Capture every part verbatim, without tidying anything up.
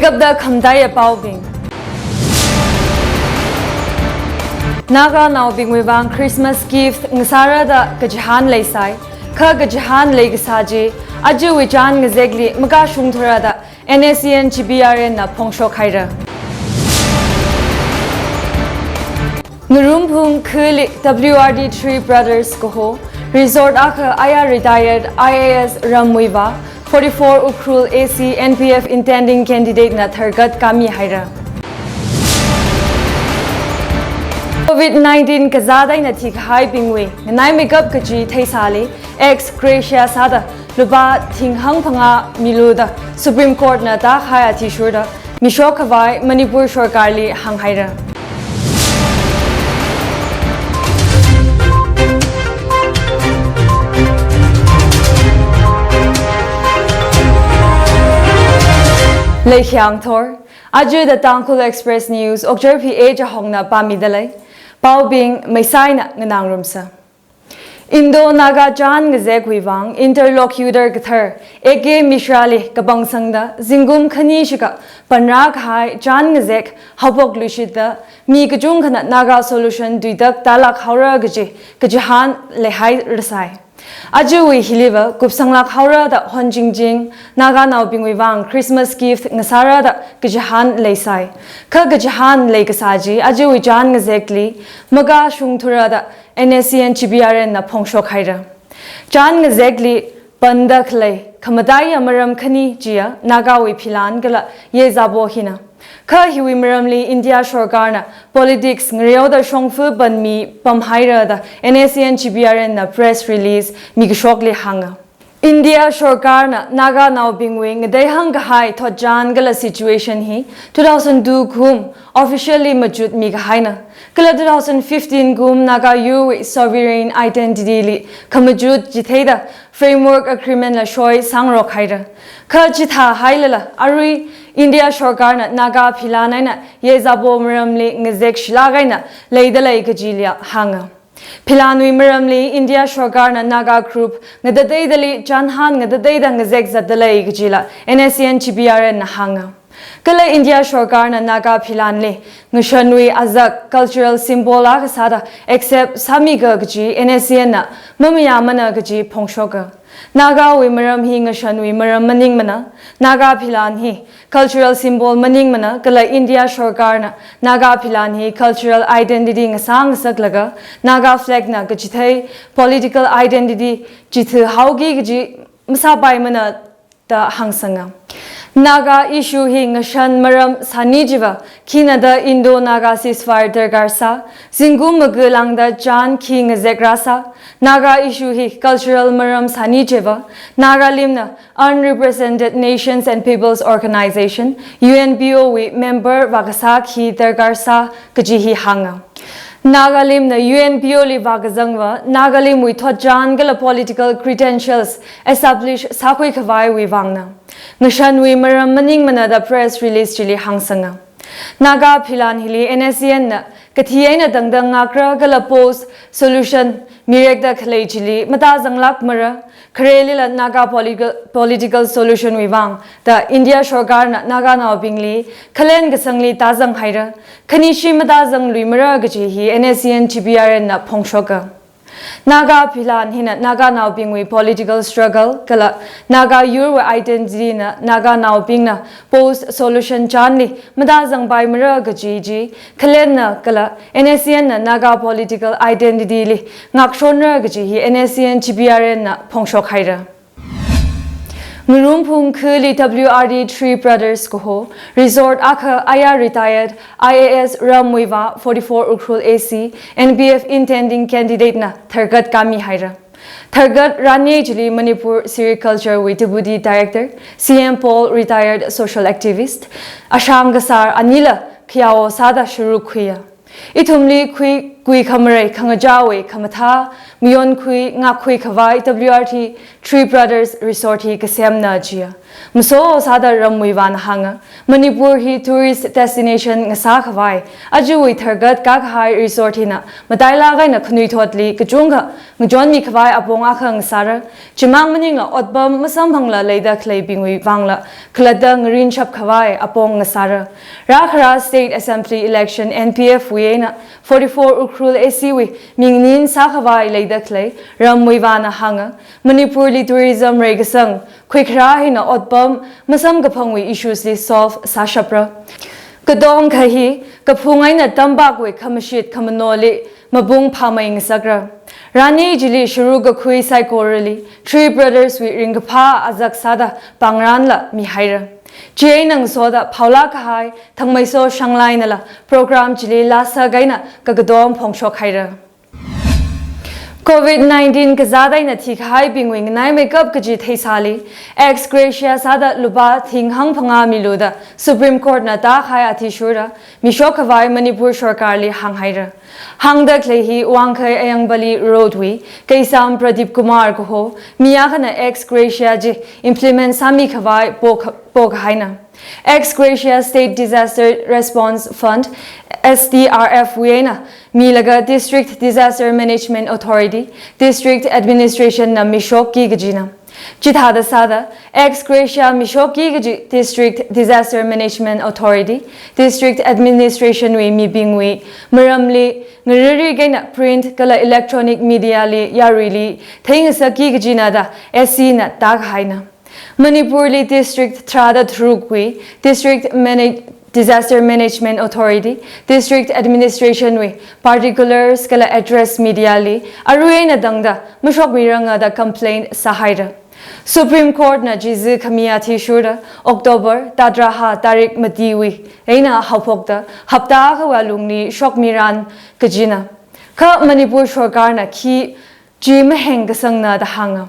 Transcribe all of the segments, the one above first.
Kapda khamataiya paobing. Naganaobingwui vang Christmas gift ngasārada kachihān leisai, kha kachihān leikasā chi ajawui chān ngazekli makashungthura da N S C N G B R N na phongshok haira. Ngarumphung khali W R D three Brothers kaho, resort akha aya retired I A S Rammuivah, forty-four Ukhrul A C N P F intending candidate na tharkat kami haira. Covid nineteen kazat eina thikahaibingwui nganaimeikap kaji theisāli ex gratia sāda lupā thinghang phangā milu da Supreme Court na tākahai athishurda mishok khavai Manipur sorkarli hānghaira. Leikhyang thor, aja The Tangkhul Express News, Okchar P A Chahongna pāmida lei. Paobing meisaina nganāngarumsa. Indo-Naga chān ngazekwui vang interlocutor kathar A K Mishra li kapangsangda zingkum khani shikha panrā kahai chān ngazek haophok luishitda mi kachungkhana Naga solution tuitak tālāk haora kaji kachihān leihairasai. Ajawui hiliva kupsanglāk haora da honchingching, Naganaobingwui vang Christmas gift ngasāra da kachihān leisai. Kha kachihān leikasā chi ajawui chān ngazekli makashungthura da N S C N G B R N na phongshok haira. Chān ngazekli panda khalei khamataiya maram khani chiya Nagawui philan kala yezabo hina. Kha hiwui maramli India sorkarna politics ngareoda shongfa panmi pamhaira da N S C N G B R N na press release mikashokli hānga. India sorkarna Naganaobingwui ngateihang kahai thotchan kala situation hi two thousand two kum officially machut mikahaina. Kala two thousand fifteen kum Naga yurwui sovereign identity li khamachut chitheida framework agreement la shoi sāngarok haira. Kha chithāhailala arui India sorkarna Naga philan eina yezabo maramli ngazek shilāk eina leida lei kajila hānga. Philanwui maramli India sorkarna Naga group ngatateidali chānhān ngatateida ngazek zatda lei kajila N S C N G B R N na hānga. Kala India sorkarna Naga philanli ngashanwui azak cultural symbol akha sāda accept sāmiga kaji N S C N na mamayāmana kaji phongshoka. Nagawui maram hi ngashanwui maram maningmana, Naga philan hi cultural symbol maningmana, kala India sorkarna Naga philan hi cultural identity ngasā ngasaklaga Naga flag na kachithei political identity chithuihaoki kaji masāpaimana da hāngsanga. Naga issue hi ngashan maram sāni chiva khina da Indo-Naga ceasefire darkar sā, zingkum maga lāngda chān khi ngazek rāsā, Naga issue hi cultural maram sāni chiva Nagalimna Unrepresented Nations and Peoples Organization, U N P O wui member vākasā khi darkar sā kaji hi hānga. Nagalimna U N P O li vākazangva Nagalimwui thotchan kala political credentials establish sākhui khavaiwui vangna. Ngashanwui maram maningmana da press release chili hāngsanga. Naga philan hili N S C N na kathi eina tangda ngakra kala post solution mirekda khalei chili matāzanglākmara, kharelila Naga political, political solution wui vang da India sorkarna Naganaobingli khalen kasangli tāzang haira, khanishi matāzangluimara kaji hi N S C N G B R N na phongshoka. Naga philan hina Naganaobingwui political struggle kala Naga yurwui identity na Naganaobingna post solution chānli matāzangpaimara kaji chi khalenna kala N S C N na Naga political identity li ngakshonra kaji hi N S C N G B R N na phongshok haira. Ngarumphung khali W R D three Brothers kaho, resort akha aya retired I A S Rammuivah, forty-four Ukhrul A C, N P F intending candidate na tharkat kami haira. Tharkat ranye chili Manipur Sericulture wui Deputy Director, C M Paul, retired social activist, ashang kasar anila khayao sāda sharuk khuiya. Ithumli khui kui khamarei khangachāwui khamathā mayonkhui ngakkhui khavai W R T Three Brothers Resort hi kasemna jiya. Maso sāda Ramwuivana hānga, Manipur hi tourist destination ngasā khavai, ajawui tharkat kakahai resort hina matailāk eina khanuithotli kachungkha ngachonmi khavai apong akha ngasāra. Chimang maningla otpam masamphangla leida khaleibingwui vangla khalatta ngarinshap khavai apong ngasāra. Rākhara State Assembly election N P F wui eina forty-four Ukhrul A C wui mingnin sākhavai leida khalei Ramwuivana hānga, Manipurli tourism reikasang khuikharā hina otpam masamkaphangwui issues li solve sāshapra. Katongkha hi kaphung eina tampakwui khamashit khamanoli mapung phāmei ngasakra. Rani chili sharuk kakhui saikorali Three Brothers wui ringkaphā azak sāda pāngranla mihaira. Chieina ngasoda phaolāk kahai Thangmeiso Shanglainala program chili lāsak eina kakatom phongshok haira. Covid nineteen kazāt eina thikahaibingwui nganaimeikap kaji theisāli ex gratia sāda lupā thing hangphangā milu da Supreme Court na tākahai athishurda mishok khavai Manipur sorkarli hānghaira. Hāngda khalei hi Wangkhei Ayangpali Road wui Keisham Pradeep Kumar kaho mi akhana ex gratia chi implement sāmi khavai po, pokahaina. Ex gratia State Disaster Response Fund, S D R F wui eina milaga District Disaster Management Authority, District Administration na mishokki kajina. Chithāda sāda ex gratia mishokki kaji District Disaster Management Authority, District Administration wui mibingwui maramli ngaririk eina print kala electronic media li yaruili theingasakki kajina da S C na tākahaina. Manipurli district tharāda tharukwui District Mana-, Disaster Management Authority, District Administration wui particulars kala address media li arui eina tangda mashokmiranga da complaint sāhaira. Supreme Court na chizi khami athishurda October tatraha tarik matiwui eina haophokta hapta akhawui alungli shokmiran kajina. Kha Manipur sorkarna khi chi maheng kasangna da hānga.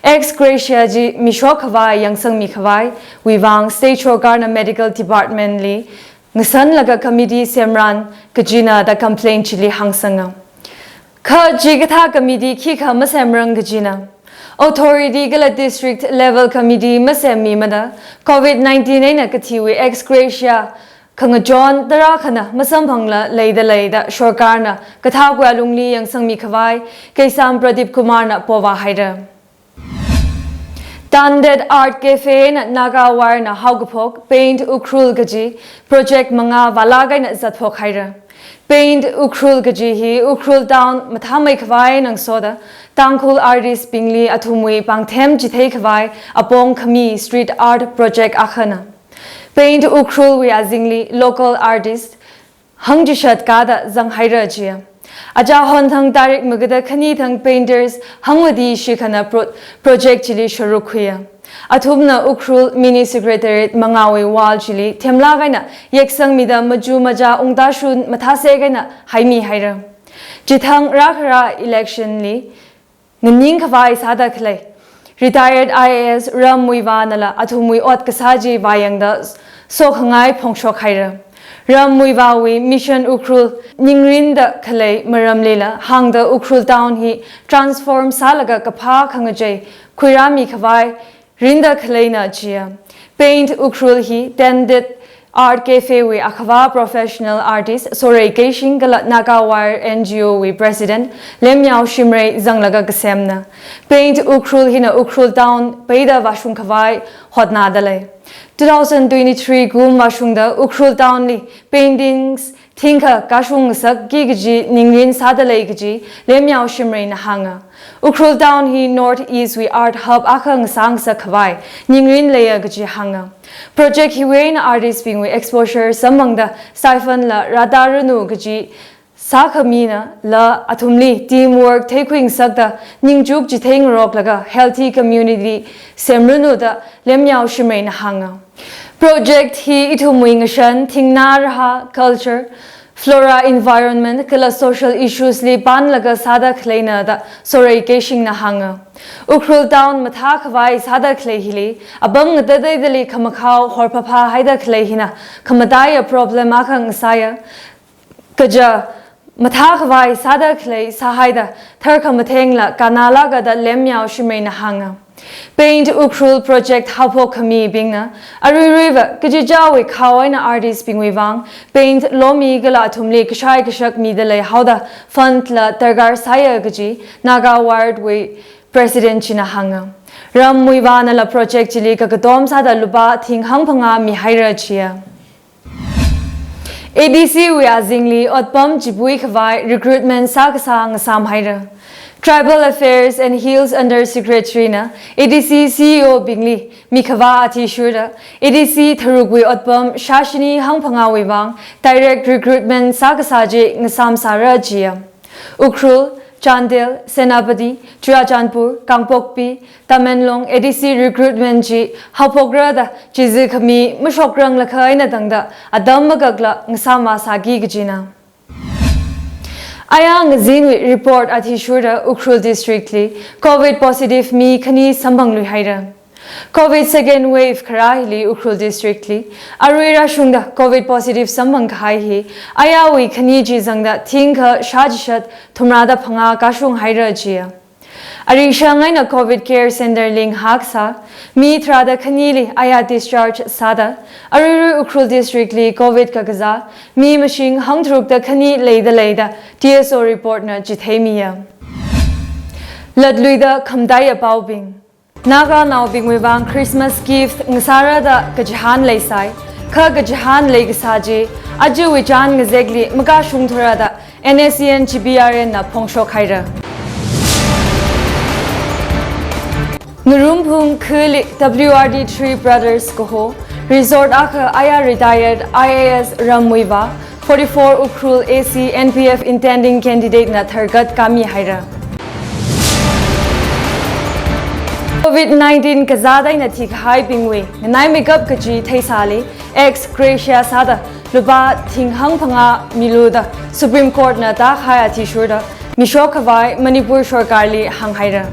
Ex gratia chi mishok khavai yangsangmi khavaiwui vang State sorkarna Medical Department li ngasanlaga committee semran kajina da complaint chili hāngsanga. Kha chikathā committee khikha masemrang kajina. Authority kala district level committee masemmi mada Covid nineteen eina kathiwui ex gratia khangachon tarākhana masamphangla leida leida sorkarna kathākwui alungli yangsangmi khavai Keisham Pradeep Kumar na povāhaira. Tandet Art Cafe eina Naga Wire na haokaphok Paint Ukhrul kaji project mangā vālāk eina zatphok haira. Paint Ukhrul kaji hi Ukhrul town mathāmei khavai ngasoda Tangkhul artist bingli athumwui pāngthem chithei khavai apong khami street art project akhana. Paint Ukhrul wui azingli local artist hangchishat kada zanghaira jiya. Achā honthang tarik magada khani thang painters hangmati shikhana pro-, project chili sharuk khuiya. Athumna Ukhrul Mini Secretariat mangāwui wall chili themlāk eina yeksangmida machu macha ungtashun mathāsek eina haimihaira. Chithang rākhara election li nganing khavai sāda khalei retired I A S Ramwuiva nala athumwui ot kasā chi vāyangda sokhangai phongshok haira. Ramwuivawui Mission Ukhrul ningrinda khalei maramlila hāngda Ukhrul town hi transform sālaga kaphā khangachei khuirāmi khavai rinda khaleina jiya. Paint Ukhrul hi Tandet Art Cafe wui akhava professional artist Sorei Keishing kala Naga Wire N G O wui president Lemyao Shimrei zanglaga kasemna. Paint Ukhrul hina Ukhrul town peida vāshung khavai hotnada lei. Two thousand twenty-three kum vāshungda Ukhrul town li paintings thingkha kashung ngasakki kaji ningrin sāda lei kaji Lemyao Shimreina hānga. Ukhrul town hi North East wui art hub akha ngasā ngasak khavai ningrin leiya kaji hānga. Project hiwui eina artist bingwui exposure samphangda stipend la rāda ranu kaji sākhamina la athumli teamwork theikhui ngasakda ningchuk chithei ngaroklaga healthy community semranu da Lemyao Shimreina hānga. Project hi ithumwui ngashan, thingnā rahā, culture, flora, environment kala social issues li panlaga sāda khaleina da Sorei Keishingna hānga. Ukhrul town mathā khavai sāda khalei hili apam ngatateidali khamakhao horphāphā haida khalei hina khamataiya problem akha ngasāya. Kaja Mathākhavai sāda khalei sāhaida tharkhamathengla kannalāka da Lemyao Shimreina hānga. Paint Ukhrul project haophok khamibingna aruiruiva kachichāwui khao eina artist bingwui vang paint lomi kala athumli kashai kashak mida leihaoda fund la darkar sāya kaji Naga Ward wui President china hānga. Ramwui vānala project chili kakatom sāda lupā thing hangphangā mihaira jiya. A D C wui azingli otpam chipui khavai recruitment sākasā ngasāmhaira. Tribal Affairs and Hills Under Secretary na A D C C E O bingli mikhavā athishurda A D C tharukwui otpam shāshini hangphangāwui vang direct recruitment sākasā chi ngasāmsāra jiya. Ukhrul, Chandel, Senapati, Churachandpur, Kangpokpi, Tamenglong A D C recruitment chi haophokra da chizi khami mashokranglakha eina tangda atam makakla ngasāmvāsāki kajina. Aya ngazinwui report athishurda Ukhrul District li COVID positive mi khani samphangluihaira. COVID second wave kharā hili Ukhrul District li arui rāshungda COVID positive samphang kahai hi ayāwui khani chi zangda thingkha shāchishat thumrāda phangā kashunghaira jiya. Aringshang eina COVID Care Center li ngahākasā mi tharāda khanili aya discharge sāda aruirui Ukhrul District li COVID kakazā mi mashing hangtharukda khani leida lei da T S O report na chitheimiya. Latluida khamataiya paobing. Naganaobingwui vang Christmas gift ngasārada kachihān leisai, kha kachihān leikasā chi ajawui chān ngazekli makashungthura da N S C N G B R N na phongshokhaira. Ngarumphung khali W R D Three Brothers kaho resort akha aya retired I A S Rammuivah, forty-four Ukhrul A C N P F intending candidate na tharkat kamihaira. COVID nineteen kazāt eina thikahaibingwui nganaimeikap kaji theisāli ex gratia sāda lupā thing hangphangā milu da Supreme Court na tākahai athishurda mishok khavai Manipur sorkarli hānghaira.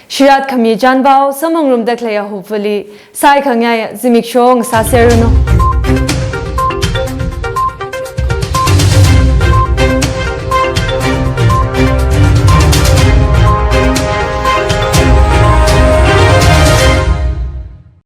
Shirat khami chānpao samphangrumda khaleiya hopefully saikhangayā zimiksho ngasāserranu.